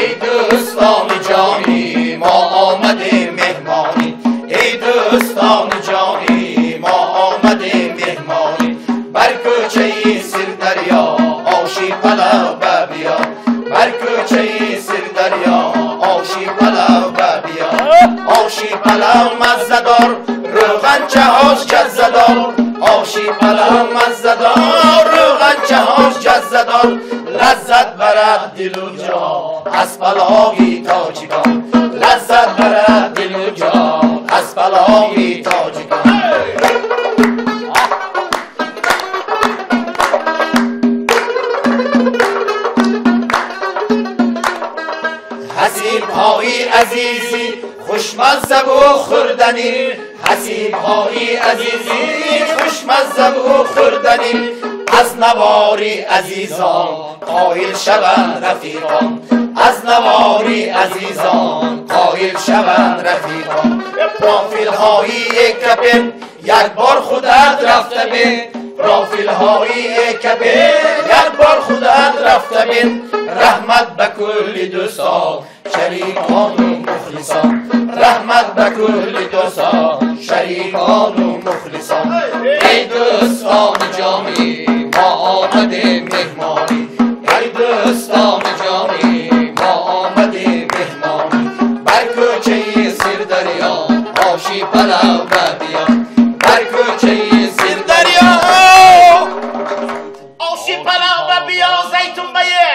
Эй дӯстони ҷонӣ, мо омадем меҳмонӣ. Эй дӯстони ҷонӣ, мо омадем меҳмонӣ. Бар кӯчаи Сирдарё оши палав ба биё. Бар кӯчаи Сирдарё оши палав ба биё. Оши палав маззадор, рӯғанчаҳош ҷаззадор. Оши палав маззадор, рӯғанчаҳош ҷаззадор. Лаззат барад дилу ҷон аз палови тоҷикон. Лаззат барад дилу ҷон аз палови тоҷикон. Ҳасибҳои азизӣ хушмаззаву хӯрданӣ. Ҳасибҳои азизӣ хушмаззаву хӯрданӣ. Аз навори азизон қоил шаванд рафиқон. Аз навори азизон қоил шаванд рафиқон. Профилҳои Экапен як бор худат рафта бин. Профилҳои Экапен як бор худат рафта бин. Раҳмат ба кулли дӯстон, шарикону мухлисон. Раҳмат ба кулли дӯстон, шарикону мухлисон. Эй дӯстони ҷонӣ, мо омадем меҳмонӣ. Эй дӯстони ҷонӣ, мо омадем меҳмонӣ. Бар кӯчаи Сирдарё оши палав ба биё. Бар кӯчаи Сирдарё оши палав ба биё. Зайтун бае.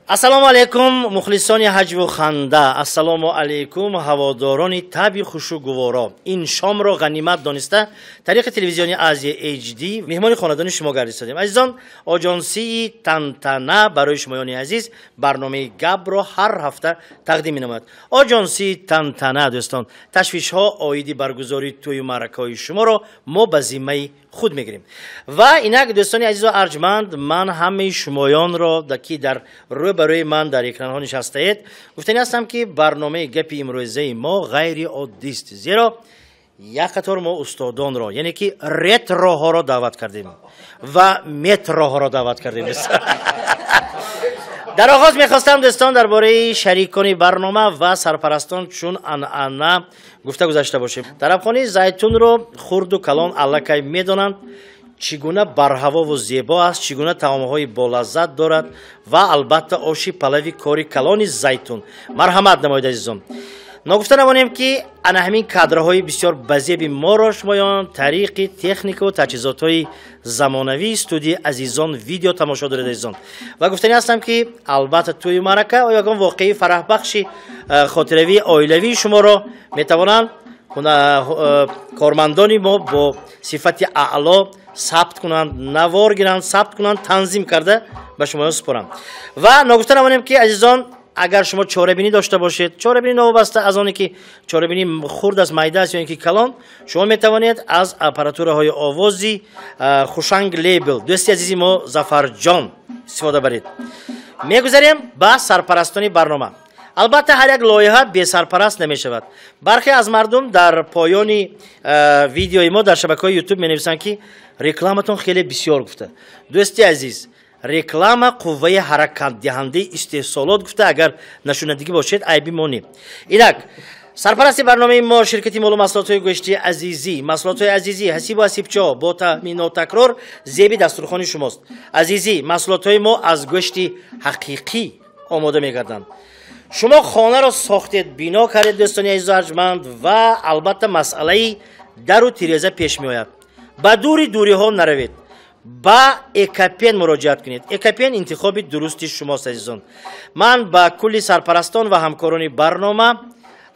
Ассалому алайкум, мухлисони ҳаҷву ханда. Ассалому алайкум, ҳаводорони таби хушу гуворо. Ин шомро ғанимат дониста тариқи телевизиони Азия HD меҳмони хонадони шумо гардидем. Азизон, оҷонсии Тантана барои шумоёни азиз барномаи Гапро ҳар ҳафта тақдим менамояд. Оҷонсии Тантана, дӯстон, ташвишҳо оиди баргузории тӯю маъракаҳои шуморо мо ба зиммаи худ мегирем. Ва инак, дӯстони азизу арҷманд, ман ҳамаи шумоёнро, ки дар рӯбарӯи ман дар экранҳо нишастаед, гуфтанӣ ҳастам, ки барномаи гапи имрӯзаи мо ғайриоддист, зеро як қатор мо устодонро, яъне ки ретроҳоро даъват кардем ва метроҳоро даъват кардем. Дар оғоз мехостам, дӯстон, дар бораи шарикони барнома ва сарпарастон чун анъана гуфта гузашта бошем. Тарабхонаи Зайтунро хурду калон аллакай медонанд, чӣ гуна барҳавову зебо аст, чӣ гуна таомҳои болаззат дорад ва албатта оши палави кори калони Зайтун. Марҳамат намоед, азизон. Ногуфта намонем, ки ана ҳамин кадрҳои бисёр базеби моро шумоён тариқи техникаву таҷҳизотҳои замонавии студияи Азизон видео тамошо доред, азизон. Ва гуфтанӣ ҳастам, ки албатта тӯи маърака ё ягон воқеаи фараҳбахши хотиравии оилавии шуморо метавонанд кормандони мо бо сифати аъло сабт кунанд, навор гиранд, сабт кунанд, танзим карда ба шумоён супоранд. Ва ногуфта намонем, ки азизон, агар шумо чорабинӣ дошта бошед, чорабинӣ новобаста аз оне ки чорабинӣ хурд аст, майда аст ё ин ки калон, шумо метавонед аз аппаратураҳои овози Хушанг Лейбл, дӯсти азизи мо Зафарҷон, истифода баред. Мегузарем ба сарпарастони барнома. Албатта ҳар як лоиҳа бесарпараст намешавад. Бархе аз мардум дар поёни видеои мо дар шабакаҳои Ютуб менависанд, ки рекламатон хеле бисёр гуфта. Дӯсти азиз, реклама қувваи ҳаракатдиҳандаи истеҳсолот гуфта, агар нашунадигӣ бошед, айби мо не. Инак, сарпарасти барномаи мо ширкати молу маҳсулотҳои гӯштии Азизӣ. Маҳсулотҳои Азизӣ ҳасибу ҳасибчо бо таъми нотакрор зеби дастурхони шумост. Азизӣ, маҳсулотҳои мо аз гӯшти ҳақиқӣ омода мегарданд. Шумо хонаро сохтед, бино кардед, дӯстони азизу арҷманд, ва албатта масъалаи дару тиреза пеш меояд. Ба дури дуриҳо наравед, ба Экапен муроҷиат кунед. Экапен интихоби дурусти шумост, азизон. Ман ба кулли сарпарастон ва ҳамкорони барнома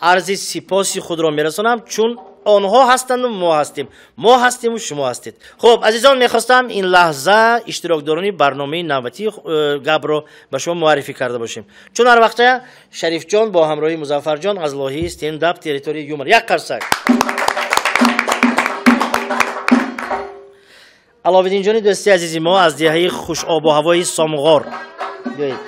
арзи сипоси худро мерасонам, чун онҳо ҳастанду мо ҳастем, мо ҳастему шумо ҳастед. Хуб, азизон, мехостам ин лаҳза иштирокдорони барномаи навбатии Гапро ба шумо муаррифӣ карда бошем. Чун ҳар вақта Шарифҷон бо ҳамроҳии Музаффарҷон аз лоҳияи стендап территорияи юмор. Як қарсак. Аловиддинҷони дӯсти азизи мо аз деҳаи хушобуҳавои Сомғор. Биёед.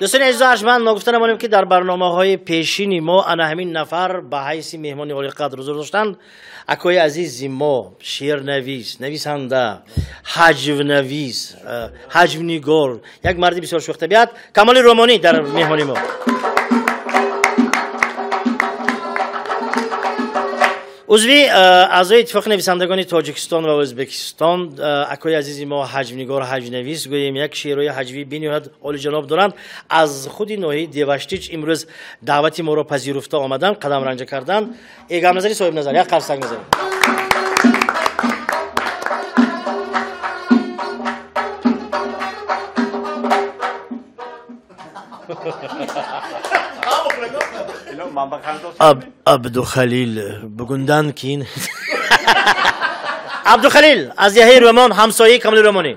Дӯстони азизу арҷманд, ногуфта намонем, ки дар барномаҳои пешини мо ана ҳамин нафар ба ҳайси меҳмони олиқадр ҳузур доштанд. Акои азизи мо, шеърнавис, нависанда, ҳаҷвнавис, ҳаҷвнигор, як марди бисёр шӯхтабиат, Камоли Ромонӣ дар меҳмони мо. Узви аъзои Иттифоқи нависандагони Тоҷикистон ва Ӯзбекистон, акои азизи мо, ҳаҷвнигор, ҳаҷвнавис, гӯем, як шеърҳои ҳаҷвии бениҳоят олиҷаноб доранд. Аз худи ноҳияи Деваштич имрӯз даъвати моро пазируфта омаданд, қадам ранҷа карданд. Эгамназари соҳибназар, як қарсак мезанем. Абдухалил бугундан кийин. Абдухалил аз деҳаи Рӯмон, ҳамсояи Камоли Ромонӣ.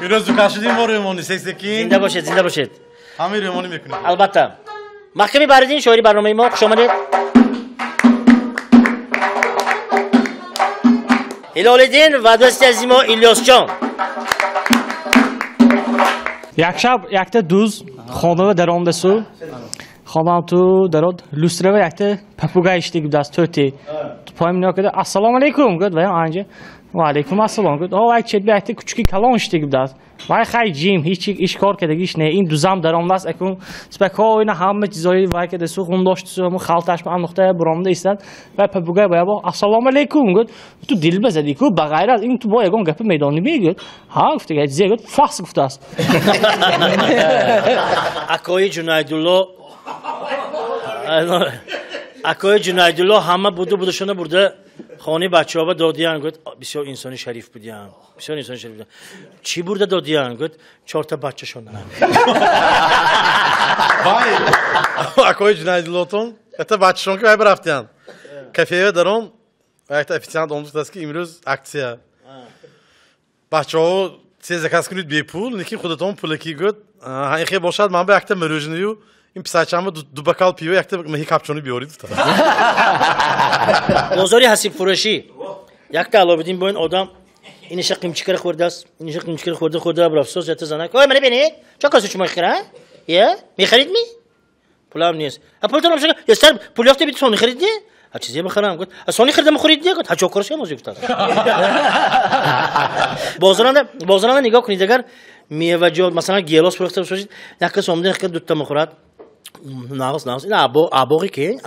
Имрӯз дукан шудем мо Рӯмонӣ, сексекин. Зинда бошед, зинда бошед. Ҳамаи Рӯмонӣ мекунем. Албатта. Маҳками Баҳриддин, шоири барномаи мо, хуш омадед. Ҳилолиддин ва дӯсти азизи мо Илёсҷон. Як шаб якта дуз хонава даромдасу, хонам ту дарод люстрава якта попугай иштиги будааст, тӯти. Поим нигоҳ карда, ассалому алайкум гуфт, ваям анҷа ва алайкум ассалом гуфт. О, як четби якта кучуки калон иштиги будааст. Вай хай ҷим, ҳеч иш кор кардагиш не, ин дузам даромдааст, акун спокойно ҳама чизои вай кардасу, хун доштасу, ҳамун халташ ба андохта буромда истад. Вай попугай вая бо ассалому алайкум гуфт. Ту дил базадӣ ку, ба ғайр аз ин ту бо ягон гапи медонӣ мегӯяд. Ҳа, гуфт, зе гуфт, фас гуфтааст. Акои Ҷунайдулло, акои Ҷунайдулло ҳама буду будашона бурда хонаи бачаҳо ба додиян, гуфт, бисёр инсони шариф будиян, бисёр инсони шариф будиян. Чӣ бурда додиян? Гуфт, чорта бачашона. Вай, акои Ҷунайдуллотон, это бачашон ки вай барафтиян. Кафея даром, якта официант омӯхтааст, ки имрӯз акция. Бачаҳо се заказ кунед бепул, лекин худатон пулакӣ, гуфт, ин хел бошад, ман ба якта мороженое, ин писарчамро ду бокал пиво, якта маҳи капчони биёред. Бозори ҳасибфурӯшӣ. Якта Аловиддин бо ин одам иниша қимчикара хӯрдааст, иниша қимчикара хӯрда хӯрда рафтост, якта занак, ой, мана бинед, чо коса шумо хира? Е, мехарид ми? Пулам нест. А пултон омшага, я сар пул ёфта бит сони харид не? А чизе бихарам, гуфт. А сони харида мехӯрид не? Гуфт, ҳа чо корашам озӣ гуфтааст. Бозоранда, бозоранда нигоҳ кунед, агар меваҷот, масалан, гелос фурӯхта бошед, як кас омада, як дутта мехӯрад. Нағз, нағз. Ин абоғи ки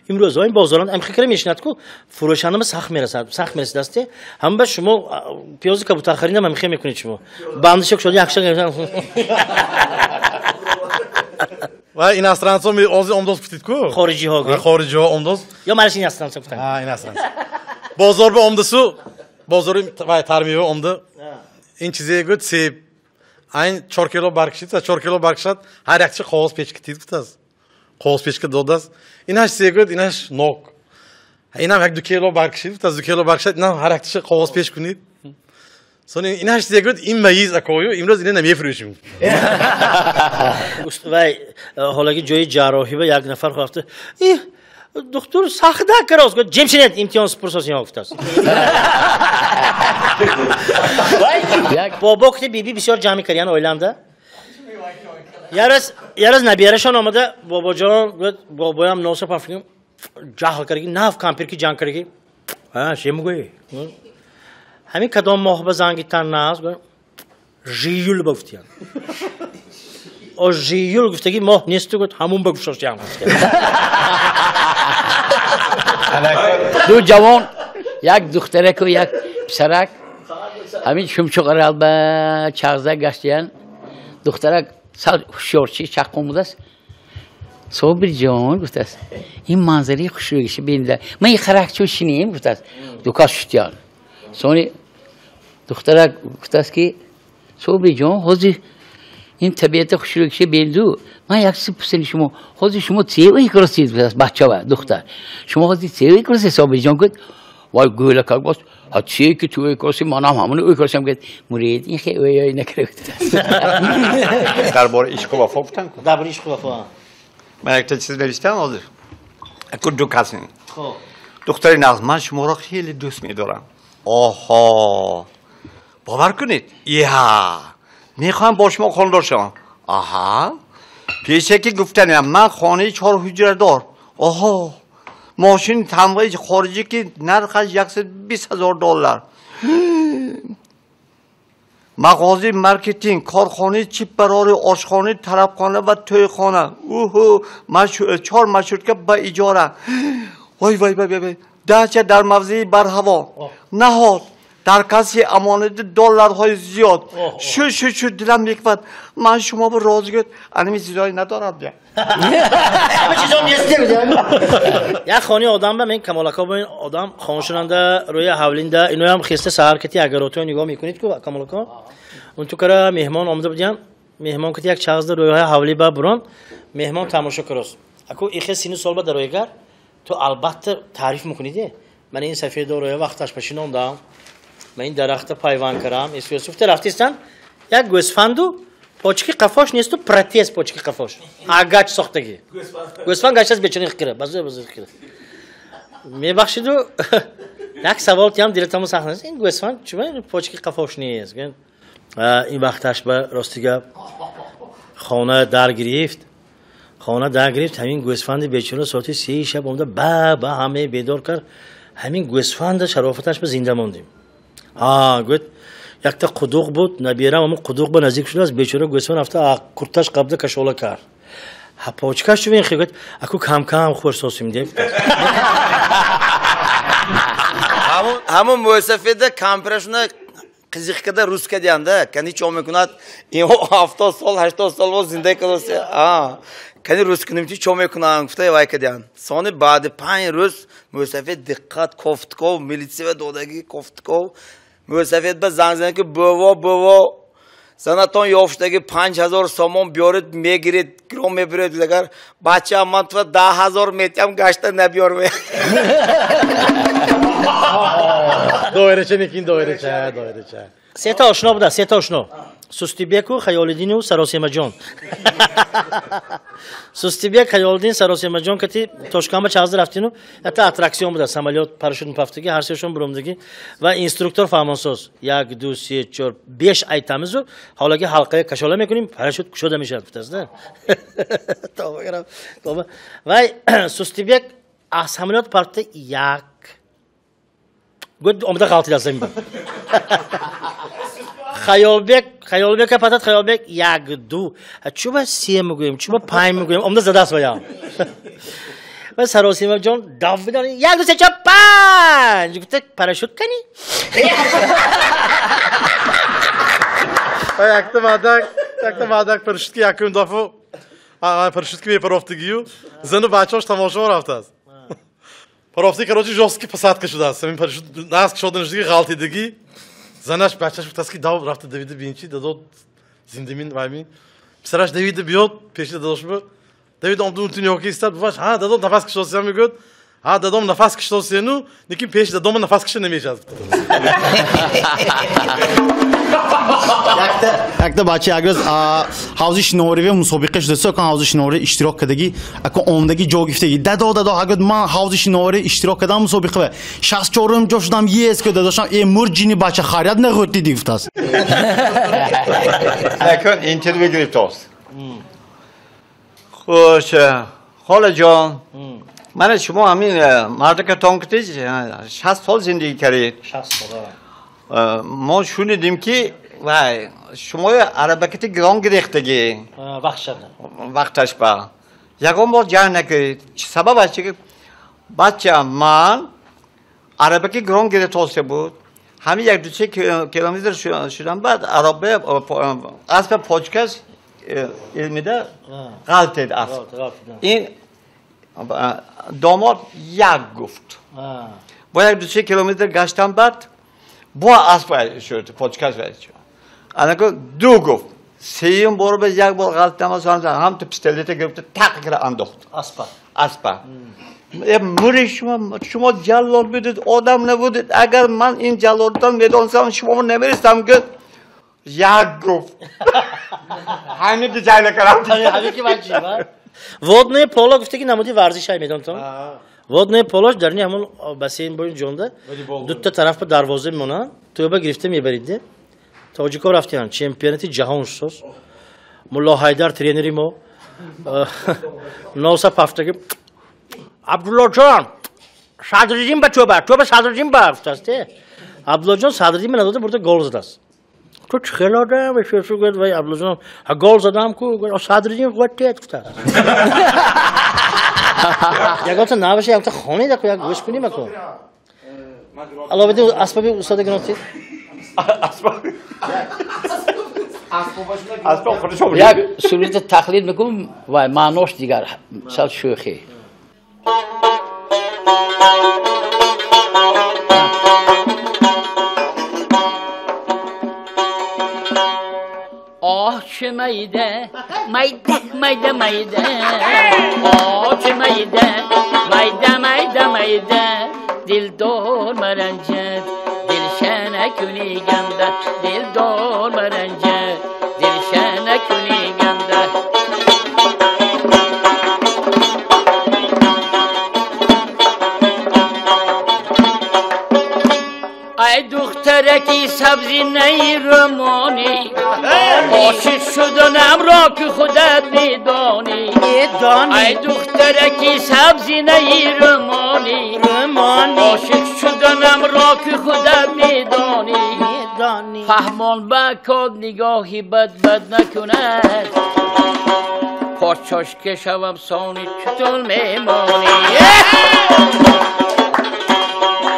имрӯзҳо ин бозоранд ам фикр мешинад ку фурӯшандама сахт мерасад, сахт мерасад асте. Ҳам ба шумо пиёзи кабутархаринам ҳам хе мекунед шумо. Бандишак шуд якша. Ва иностранцо ми ози омдоз гуфтид ку? Хориҷиҳо гуфт. Хориҷиҳо омдоз. Ё манаш иностранцо гуфтанд. Ҳа, иностранцо. Бозор ба омдасу, бозори вай тармива омда. Ин чизе гуфт, себ. Айн 4 кило баркашид, 4 кило баркашад, ҳар якчи қоғоз печка тид гуфтааст. Қоғоз печка додааст. Инаш се гуфт, инаш нок. Инам як 2 кило баркашид, гуфтааст, 2 кило баркашад, инам ҳар якчи қоғоз печ кунид. Сони инаш се гуфт, ин маиз акою, имрӯз ина намефурӯшем. Вай ҳолаги ҷои ҷарроҳӣ ба як нафар рафта, их, доктор сахта кароз, гуфт, ҷимшинед, имтиҳон супурсос ин гуфтааст. Бобо ки биби бисёр ҷамъ кардян ойланда. Яраз набирашон омада, бобоҷон гуфт, бобоям носа пафким, ҷаҳл карги, нав кампир ки ҷанг карги. Ҳа, че мегӯӣ? Ҳамин кадом моҳ ба занги тан наст, гуфт, жиюл ба гуфтиян. О жиюл гуфтаги моҳ несту, гуфт, ҳамун ба гуфтошиям. Ду ҷавон, як духтараку як писарак, ҳамин шумчуқарал ба чағза гаштиян. Духтарак сал ҳушёрчи чаққон будааст. Собирҷон гуфтааст, ин манзараи хушрӯгиша бинда. Ман ин харакчо шинем гуфтааст. Дукас шутиян. Сони духтарак гуфтааст ки Собирҷон, ҳозир ин табиати хушрӯгиша бинду. Ман як чиз пурсидам шумо, ҳозир шумо цевай курсид гуфтааст бачава духтар. Шумо ҳозир цевай курсид? Собирҷон гуфт, вай гӯлакак боз, ҳа чие ки ту ӯй курси, манам ҳамоно ӯй курсам гуфт. Мурид, ин хе ӯй ӯй накард гуфтааст. Дар бораи ишқу вафо гуфтам ку? Дар бораи ишқу вафо. Ман якта чиз навиштам ҳозир. Аку ду касин. Духтари нағз, ман шуморо хеле дӯст медорам. Оҳо! Бовар кунед? Иҳа! мехоҳам бо шумо хонадор шавам. Аҳа, пешакӣ гуфтанам, ман хонаи 4 ҳуҷрадор, оҳо, мошини тамғаи хориҷӣ ки нархаш $120,000, мағозаи маркетинг, корхонаи чипбарорӣ, ошхонаи тарабхона ва тӯйхона, уҳу, 4 маршрутка ба иҷора, вой вой вой вой, дача дар мавзеи барҳаво, наҳод дар касси амонати долларҳои зиёд. Шу шу шу, дилам меквад, ман шумо ба розӣ гӯд, анами чизҳое надорам. Ҳама чизо нест. Як хонаи одам ба мен камолако бо ин одам хонашунанда рӯи ҳавлинда иноям хеста саҳар кати агаротои нигоҳ мекунед ку камолако. Он ту кара меҳмон омада будиям, меҳмон кати як чағзда рӯи ҳавли ба бурон, меҳмон тамошо карост. Аку ихе сину сол ба дароигар, ту албатта таъриф мекунӣ. Ман ин сафедо рӯи вақташ ба шинондам. Ман ин дарахта пайванд карам. Исуфта рафтистан як гӯсфанду почки қафош несту протез почки қафош. Агач сохтагӣ. Гӯсфанд гаштас бечора хикира, базур базур хикира. Мебахшиду як савол тиям дилатаму сахна. Ин гӯсфанд чума почки қафош нест? Ин вақташ ба ростига хона дар гирифт. Хона дар гирифт, ҳамин гӯсфанди бечора соати 3 шаб омада ба ба ҳама бедор кард. Ҳамин гӯсфанда шарофаташ ба зинда мондем. Ҳа, гӯяд, якта қудуқ буд, набирам ҳамон қудуқ ба наздик шудааст, бечора гӯсфанд рафта курташ қабда кашола кард. Ҳа, почкаш чу венхе, гӯяд, аку кам-кам хӯрсосим деп. Ҳамон мӯйсафеда кампирашуна қизиқ када рус кадианда, кани чо мекунад, инҳо 70 сол, 80 сол боз зинда кадост. Кани рус кунем чи чо мекунам, гуфта вай кадиан. Сони баъди 5 рӯз мӯйсафед диққат кофтков, милитсия додаги кофтков. Мӯйсафед ба занг зад ки бово, бово, занатон ёфтаги 5000 сомон биёред, мегиред, гиром мебиред, агар бача ман ту 10000 метиам гашта набиёр. Доирача некин, доирача, доирача. Сета ошно буда, сета ошно. Сустибеку, Хаёлиддину, Саросемаҷон. Сустибек, Хаёлиддин, Саросемаҷон кати Тошканба чағзда рафтину, ята аттраксион буда, самолёт, парашют пафтаги, ҳар сеашон буромдаги ва инструктор фаҳмонсоз. 1, 2, 3, 4, 5 айтамизу, ҳолаки ҳалқая кашола мекунем, парашют кушода мешавад, гуфтааст, да? Тоба гарам, тоба. Вай Сустибек аз самолёт партта 1 гӯд омада ғалтида замин. Хаёлбек, Хаёлбек патат Хаёлбек 1, 2. Чуба 3 мегӯем, чуба 5 мегӯем, омада задаст ваям. Ва Саросимаҷон давидан 1, 2, 3, 4, 5. Гуфта парашют кани? Якта мадак, якта мадак парашютки якум дафъа парашютки мепарофтагию, зану бачаҳош тамошо рафтааст. Парофти, короче, жёсткий посадка шудааст. Ҳамин парашют нас кушоданашдиги ғалтидагӣ. Занаш бачаш гуфтааст ки дав рафта давида бинчи, дадо зиндамин вайми. Писараш давида биёд, пеши дадош бу. Давида омду унту нёки истад, буваш, ҳа, дадо нафас кишосиям мегӯяд. Ҳа, дадом нафас кишосияну, лекин пеши дадома нафас киша намешавад. Якта бача як рӯз ҳавзи шиновориве мусобиқа шуда, акон ҳавзи шиноворӣ иштирок кардагӣ, акон омдагӣ ҷо гирифтагӣ. Дадо, дадо, ҳагӯд ман ҳавзи шиноворӣ иштирок кардам мусобиқа, 64-ум ҷо шудам, ес ку дадошам, э мур ҷини бача харият нахӯрд диди гуфтааст. Акун интервю гирифтааст. Хуш, холаҷон, мана шумо ҳамин мардакатон кутед 60 сол зиндагӣ кардед. 60 сол. Мо шунидем ки вай шумо арабакати гирон гирехтагӣ. Вақташ ба. Ягон бор ҷанг накардед. Сабабаш чи? Бача ман арабаки гирон гирифтосе буд. Ҳамин 1-2 километр шудан баъд араба аспа почкаш илмида ғалтед асп. Ин домод як гуфт. Бо 1-2 километр гаштан баъд бо асп шуд, почкаш шуд. Анаку ду гуфт. Сеюм бор ба як бор ғалтама ҳам ту пистолета гирифта тақ кира андохт. Аспа. Аспа. Мури шумо, шумо ҷаллод будед, одам набудед. Агар ман ин ҷаллодтон медонистам, шумо намерестам гуфт. Як гуфт. Ҳамин ки ҷайла кардам. Ҳамин ки ваҷи, ва? Водное поло гуфта ки намуди варзиш ай медонтон. Водное поло дар ни ҳамон бассейн боин ҷонда дута тараф ба дарвоза мемонанд, тӯба гирифта мебарид. Тоҷико рафтиянд чемпионати ҷаҳон шуд. Мулло Ҳайдар тренери мо носа пафтаги Абдуллоҷон Садриддин ба тӯба, тӯба Садриддин ба гуфтааст. Абдуллоҷон Садриддин ба надода бурда гол задааст. Ту чӣ хел одам? Гуфт вай Абдуллоҷон гол задам ку, Садриддин гуфт тет гуфтааст. Ягонта наваша ягонта хонеда ку, як гӯш кунем аку. Аловиддин асбоби устода гирифтед? Як сурати тақлид мекунам ва маънош дигар, сал шӯхӣ. Оҳ чӣ майда, майда, майда, майда. Оҳ чӣ майда, майда, майда, майда. Дилдор маранҷад, дилшана куни ганда. Дилдор маранҷад, дилшана куни ганда. Ай духтараки сабзинаи румонӣ, ошиқ шуданамро ки худат медонӣ. Ай духтараки сабзинаи румонӣ, ошиқ шуданамро ки худат медонӣ. Фаҳмон ба код нигоҳи бад бад накунад, подшош ки шавам сони чутун мемонӣ.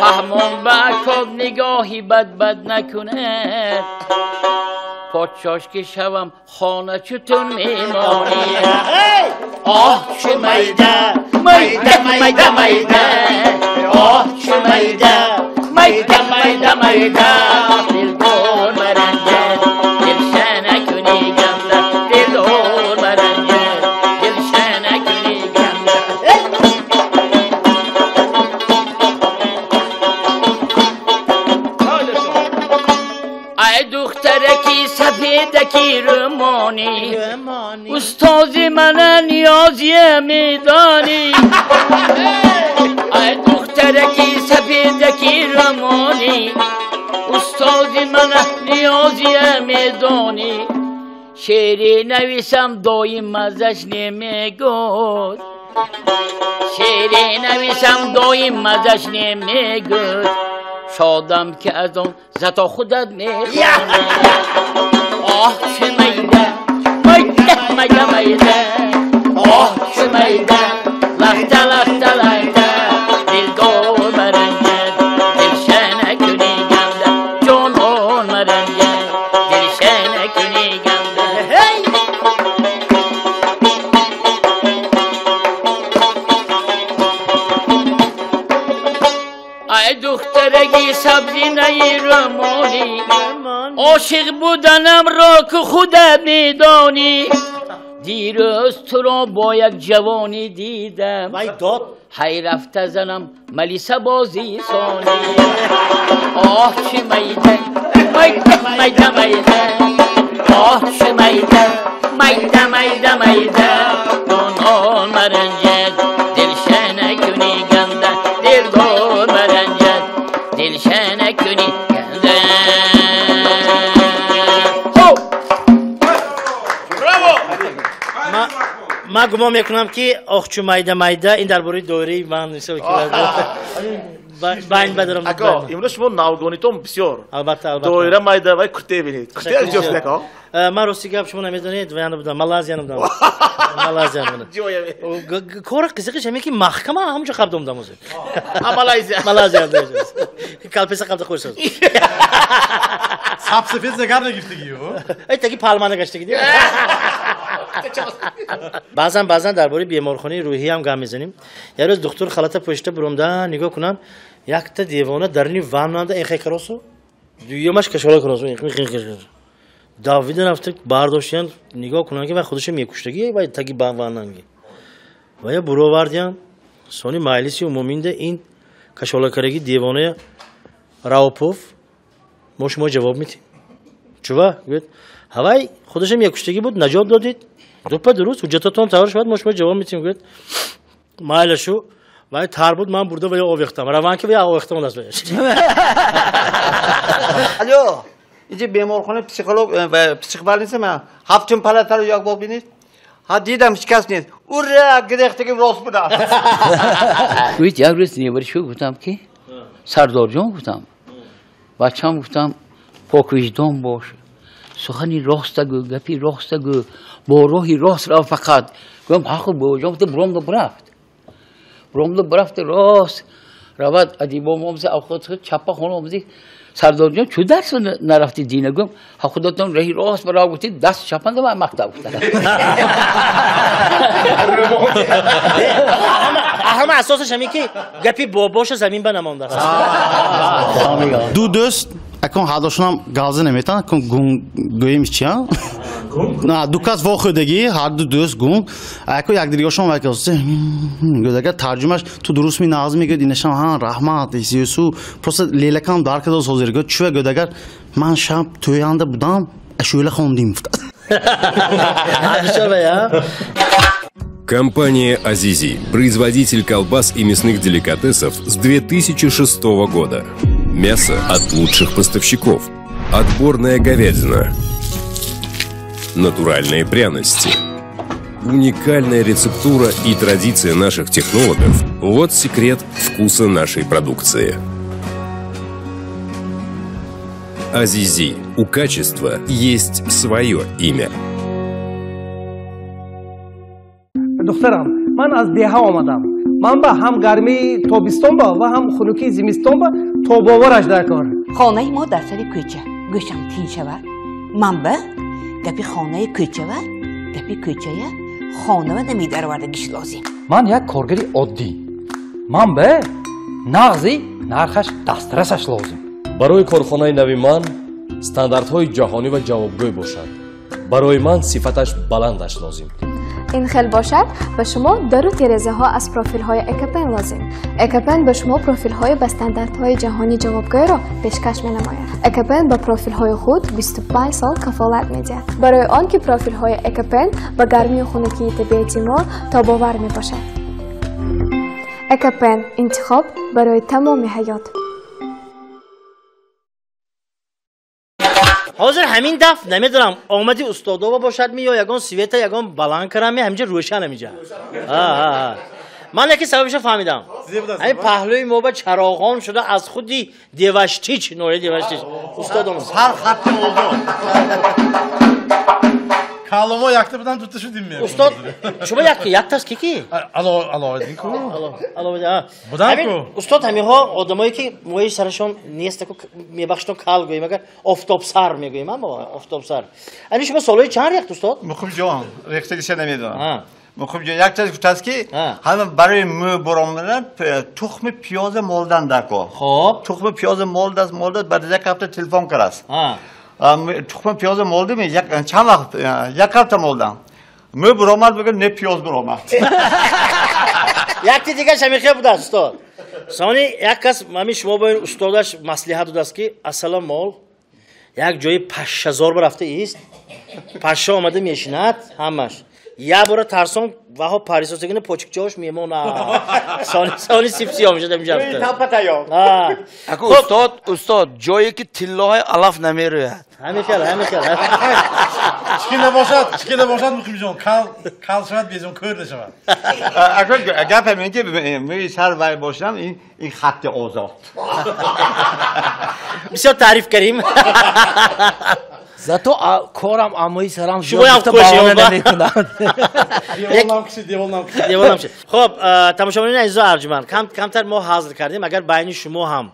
Фаҳмон ба код нигоҳи бад бад накунад, подшош ки шавам хона чутун мемонӣ. Оҳ чӣ майда, майда, майда, майда. Оҳ чӣ майда, майда, майда, майда. Дилдор маранҷад, дилшана куни ганда. Дилдор маранҷад, дилшана куни ганда. Ай духтараки сафедаки румонӣ, устози мана ниёзия медонӣ. Ай духтараки сафедаки румонӣ, устози мана ниёзия медонӣ. Шеъре нависам доим маззаш намегӯд, шеъре нависам доим маззаш намегӯд. Шодам ки аз он зато худат мехонӣ. Оҳ чӣ майда, майда, майда, майда. Оҳ чӣ майда, лахта, лахта, лахта. Дилдор маранҷад, дилшана куни ганда. Ҷонон маранҷад, дилшана куни ганда. Ай духтараги сабзинаи румонӣ, ошиқ буданамро ки худат медонӣ. Дирӯз туро бо як ҷавонӣ дидам, ҳай рафта занам малиса бозӣ сонӣ. Оҳ чӣ майда, майда, майда, майда. Оҳ чӣ майда, майда, майда, майда. Ҷонон маранҷад, дилшана куни ганда. Дилдор маранҷад, дилшана куни ганда. Ман гумон мекунам ки охчу майда майда ин дар бораи доираи ман байн бадарам. Ако, имрӯз шумо навгонитон бисёр. Албатта, албатта. Доира майда вай курте бинед. Курте ҷост ако? Ман рости гап шумо намедонед, ваяна будам, Малайзияна будам. Малайзияна будам. Кори қизиқиш ҳамин ки маҳкама ҳамонҷо қабд омдам озир. Малайзия. Малайзия. Калпеса қабда қӯйсоз. Сабсафед загар нагирифтагию? Ай таги палмана гаштаги. Баъзан баъзан дар бораи беморхонаи рӯҳӣ ҳам гап мезанем. Як рӯз духтур халата пӯшида буромда нигоҳ кунам, якта девона дарни ваннанда эхе каросу, дуюмаш кашола каросу, давида рафта бардоштиян нигоҳ кунам ки вай худашо мекуштаги вай таги ваннанги. Вая буровардиян, сони маҷлиси умуминда ин кашолакараги девоная Раупов мо шумо ҷавоб медиҳем. Чува? Гӯяд, ҳавай худашо мекуштагӣ буд, наҷот додед. Дупа дуруст, ҳуҷҷататон тайёр шавад, мо шумо ҷавоб медиҳем. Гӯяд, майлашу, вай тар буд, ман бурда вая овехтам. Раван ки вая овехтам ондаст. Алло, Инҷа беморхона психолог ва психбольница ман ҳафтум палатаро як бор бинед. Ҳа дидам ҳеч кас нест. Ура, гирехтагим рост буда. Гӯяд як рӯз неваришо гуфтам ки Сардорҷон гуфтам, бачам гуфтам поквиҷдон бош, сухани роста гӯ, гапи роста гӯ, бо роҳи рост рав фақат. Гӯям ҳақу бобоҷон гуфта буромда бурафт. Буромда бурафт рост равад адибом омза авхот чапа хона омзи Сардорҷон чу дарс нарафти дина гӯям ҳа худотон роҳи рост барав гуфти даст чапанда ва мактаб гуфта. Ҳама асосаш ҳамин ки гапи бобоша замин ба намондааст. Ду дӯст акон ҳардошонам галза наметан, акон гунг гӯем чия? На, ду кас вохӯрдагӣ, ҳар ду дӯст гунг, ако якдигаршон вайкаст. Гӯяд тарҷумаш ту дуруст ми нағз мегӯяд, инашам ҳа раҳмат, исюсу, просто лелакам дар кадос ҳозир. Гӯяд чӯ гӯяд агар ман шаб тӯянда будам, ашӯла хондим. Компания «Азизи» – производитель колбас и мясных деликатесов с 2006 года. Мясо от лучших поставщиков. Отборная говядина. Натуральные пряности. Уникальная рецептура и традиция наших технологов – вот секрет вкуса нашей продукции. «Азизи» – у качества есть свое имя. Духтарам, ман аз деҳа омадам. Ман ба ҳам гармии тобистон ба ва ҳам хунукии зимистон ба тобовараш дар кор. Хонаи мо дар сари кӯча. Гӯшам тин шавад. Ман ба гапи хонаи кӯчава, гапи кӯчая хонава намедаровардагиш лозим. Ман як коргари оддӣ. Ман ба нағзи нархаш дастрасаш лозим. Барои корхонаи нави ман стандартҳои ҷаҳонӣ ва ҷавобгӯй бошад. Барои ман сифаташ баландаш лозим. Ин хел бошад, ба шумо дару терезаҳо аз профилҳои Экопен лозим. Экопен ба шумо профилҳои ба стандартҳои ҷаҳонӣ ҷавобгӯйро пешкаш менамояд. Экопен ба профилҳои худ 25 сол кафолат медиҳад. Барои он ки профилҳои Экопен ба гармию хунукии табиати мо тобовар мебошад. Экопен – интихоб барои тамоми ҳаёт. Ҳозир ҳамин даф намедонам омади устодова бошад ми ё ягон света ягон баланд карам ми ҳаминҷа рӯшан ҳаминҷа. Ман яке сабабиша фаҳмидам. Ҳамин паҳлӯи мо ба чароғон шуда аз худи Деваштич, ноҳияи Деваштич. Устодон. Сар хатти озод. Каломо якта будам дута шудим ме. Устод, шумо яктас ки ки? Аловиддин ку. Аловиддин. Будам ку. Устод ҳаминҳо одамое ки мӯи сарашон нест ку мебахшитон кал гӯем агар офтобсар мегӯем аммо офтобсар. Ани шумо солҳои чанд рехт устод? Муқимҷон, рехтагиша намедонам. Муқимҷон якташ гуфтааст ки ҳама барои мӯ баромадан тухми пиёза молдан даркор. Хоб. Тухми пиёза молдаст, молдаст, баъд як ҳафта телефон кардаст. Тухми пиёза молдим, чанд вақт як ҳафта молдам. Мӯ буромад, бигӯ не пиёз буромад. Якти дигар шамихе будааст устод. Сони як кас ҳамин шумо бо ин устодаш маслиҳат додааст ки ассалом мол як ҷои пашшазор барафта ист. Пашша омада мешинад ҳамаш. Я бора тарсон ваҳо парисосагини почикчаош мемонад. Сони сипсиё мешад ҳаминҷа. Аку устод, устод, ҷое ки тиллоҳои алаф намерӯяд. Ҳамин хел, ҳамин хел. Чӣ набошад, чӣ набошад Муқимҷон, кал шавад, безон кӯр нашавад. Аку гап ҳамин ки мӯи сар вай бошам, ин хатти озод. Бисёр таъриф карим. Зато корам амои сарам шумо баҳона намекунад. Деволнам киши. Хоб, тамошобинони азизу арҷманд, камтар мо ҳазр кардем, агар байни шумо ҳам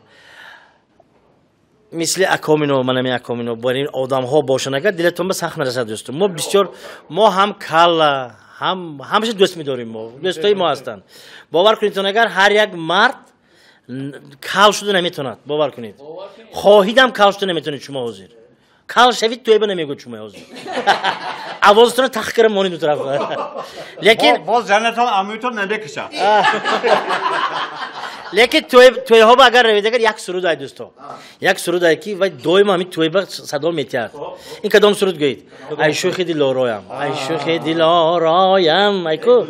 мисли Акомино, манами Акомино, бар ин одамҳо бошанд, агар дилатон ба сахт нарасад дӯстон. Мо бисёр, мо ҳам калла, ҳам ҳамаша дӯст медорем мо. Дӯстои мо ҳастанд. Бовар кунед, агар ҳар як мард кал шуда наметавонад, бовар кунед. Хоҳидам кал шуда наметавонед шумо ҳозир. Кал шавид тӯйба намегӯяд шумо ҳозир. Овозатонро тах кара монед ду тараф. Лекин боз ҷаннатон амӯйтон намекушад. Лекин тӯйҳо ба агар равед агар як суруд ай дӯсто. Як суруд ай ки вай доимо ҳамин тӯйба садо метиҳад. Ин кадом суруд гӯед? Ай шӯхи дилороям, ай шӯхи дилороям, ай ку.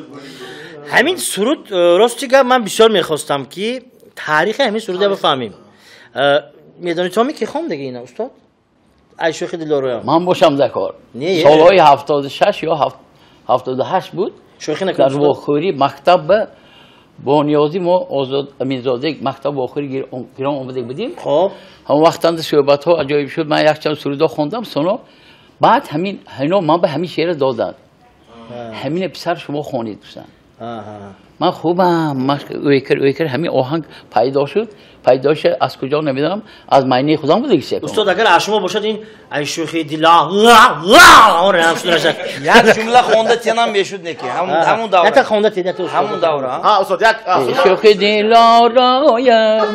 Ҳамин суруд рости гап ман бисёр мехостам ки таърихи ҳамин сурудро бифаҳмем. Медонед то ки хондаги ина устод? Ай шӯхи дилороям. Ман бошам дар кор. Солҳои 76 ё 78 буд. Дар вохӯрӣ мактаб бо ниёзи мо Озод Аминзода мактаб вохӯрӣ гирон омада будем. Хоб. Ҳамон вақтанда суҳбатҳо аҷоиб шуд. Ман якчанд сурудҳо хондам, соно баъд ҳамин ҳино ман ба ҳамин шеъра доданд. Ҳамина писар шумо хонед гуфтанд. Ман хубам, ман ӯйкар ҳамин оҳанг пайдо шуд. Пайдо шуд аз куҷо намедонам, аз майнаи худам буд дигар. Устод, агар аз шумо бошад ин ай шӯхи дила ла ла ла як ҷумла хонда тенам мешуд неки. Ҳамун давра. Ята хонда тен, ята устод. Ҳамун давра. Ҳа, устод, як шӯхи дилороям,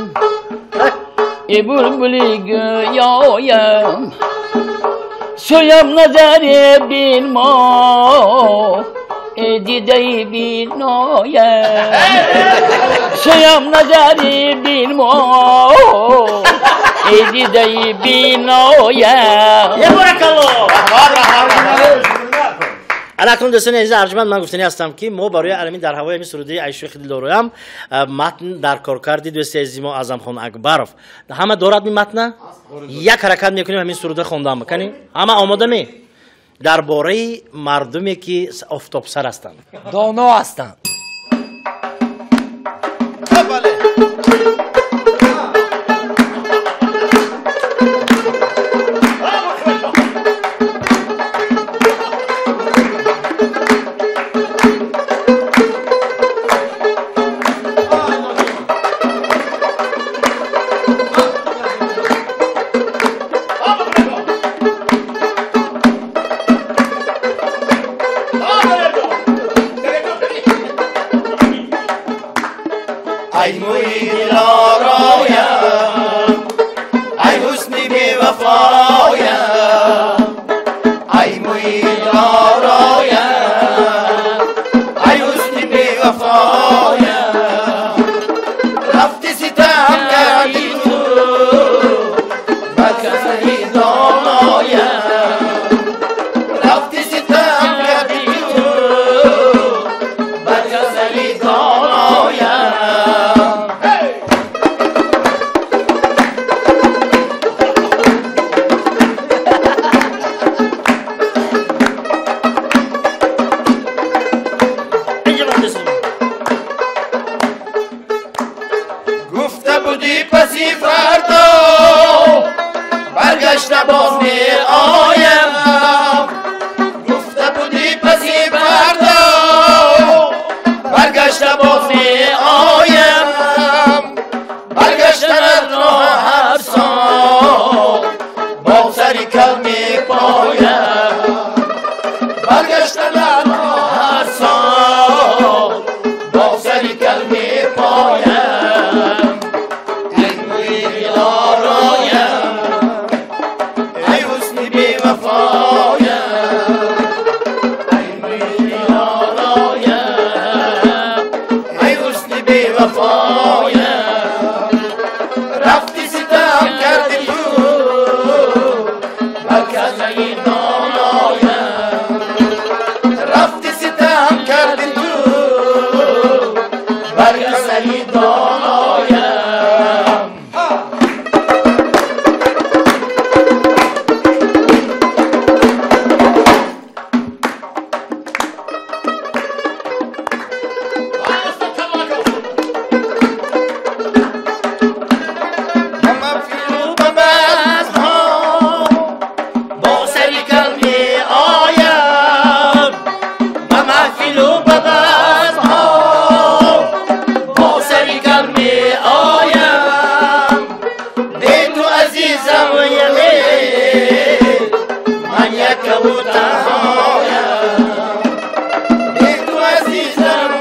эй булбули гӯёям, сӯям назаре бинмо, эй дидаи биноям, сӯям назаре бинмо, эй дидаи биноям. Ебаракалло! Алакун дӯстони азиз арҷманд, ман гуфтанӣ ҳастам ки мо барои алами дар ҳавои ҳамин суруди ай шӯхи дилороям матн дар коркарди дӯсти азизи мо Аъзамхон Акбаров. Ҳама дорад ин матна? Як ҳаракат мекунем ҳамин суруда хондан. Кани? Ҳама омода ме? Дар бораи мардуме ки офтобсар ҳастанд. Доно ҳастанд. Ай мӯи дилороям, ай ҳусни бевафоям, ай мӯи дилороям, ай ҳусни бевафоям, рафти ситам кардӣ ту ба касаи доноям, рафти ситам кардӣ ту ба касаи доноям. Гуфта будӣ паси фардо баргашта боз меоям, гуфта будӣ паси фардо баргашта боз меоям, баргаштанат ҳар сол бо сари кал мепоям, баргаштанат ҳар сол бо сари кал мепоям. Ай ҳусни бевафоям, ай мӯи дилороям, ай ҳусни бевафоям, рафти ситам кардӣ ту ба касаи доноям, рафти ситам кардӣ ту бар касаи доноям. Бо сари кал меоям, ба маҳфилу ба базмҳо, бо сари кал меоям, бе ту азизам яле, ман яккаву танҳоям, бе ту азизам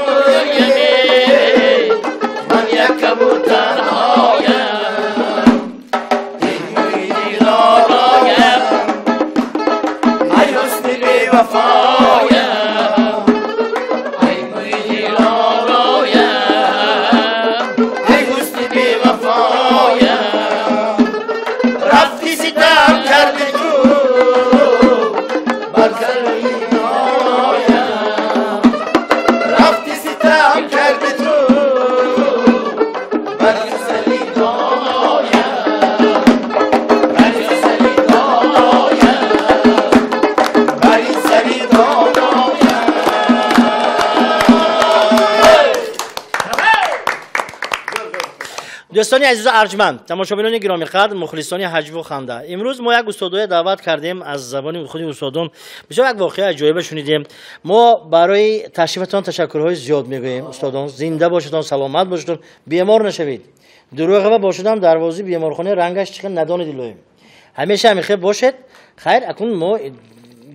яле, ман яккаву танҳоям. Дилороям, ай ҳусни бевафоям, ай мӯи дилороям, ай Дӯстони азизу арҷманд, тамошобинони гиромиқадр, мухлисони ҳаҷву ханда, имрӯз мо як устодое даъват кардем, аз забони худи устодон бисёр як воқеаи аҷоиба шунидем. Мо барои ташрифатон ташаккурҳои зиёд мегӯем. Устодон, зинда бошедон, саломат бошедон, бемор нашавед. Дурӯғава бошедам, дарвозаи беморхона рангаш чӣ хел надонед, илоҳим. Ҳамеша ҳамихел бошед. Хайр, акнун мо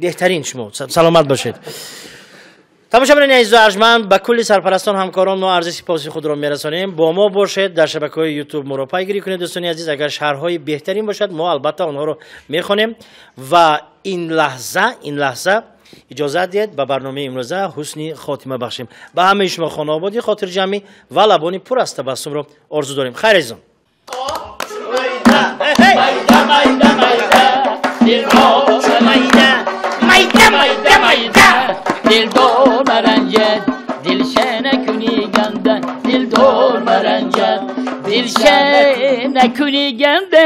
беҳтарин шумо, саломат бошед. Тамошобинони азизу арҷманд, ба кулли сарпарастон, ҳамкорон мо арзи сипоси худро мерасонем. Бо мо бошед, дар шабакаҳои ютуб моро пайгирӣ кунед. Дӯстони азиз, агар шарҳҳои беҳтарин бошад, мо албатта онҳоро мехонем. Ва ин лаҳза иҷозат диҳед ба барномаи имрӯза ҳусни хотима бахшем. Ба ҳамаи шумо хонаободӣ, хотирҷамъӣ ва лабони пур аз табассумро орзу дорем. Хайр, азизон. Дилдор маранҷад, дилша накунӣ ганда, дилдор маранҷад, дилша накунӣ ганда.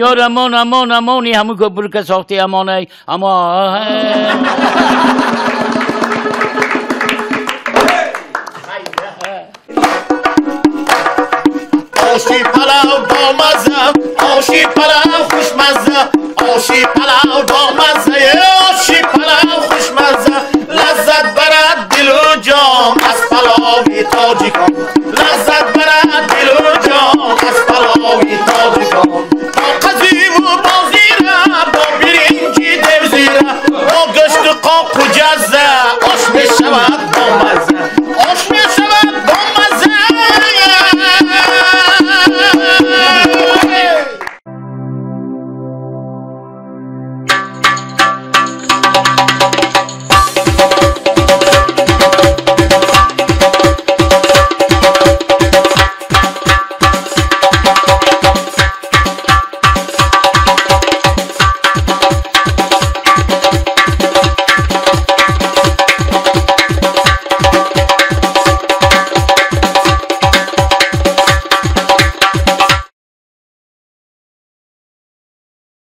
Ёр, амон, амон, амони, ҳамун кӯпурка сохти, амонай, амон. Оши палав бо мазза, оши палав хушмазза, оши палав бо мазза, оши палав хушмазза. Лаззат барад дилу ҷон аз палови тоҷикон, лаззат барад дилу ҷон аз палови тоҷикон. Бо қазиву бо зира, бо биринҷи девзира, бо гӯшту қоқу ҷазза ош мешавад.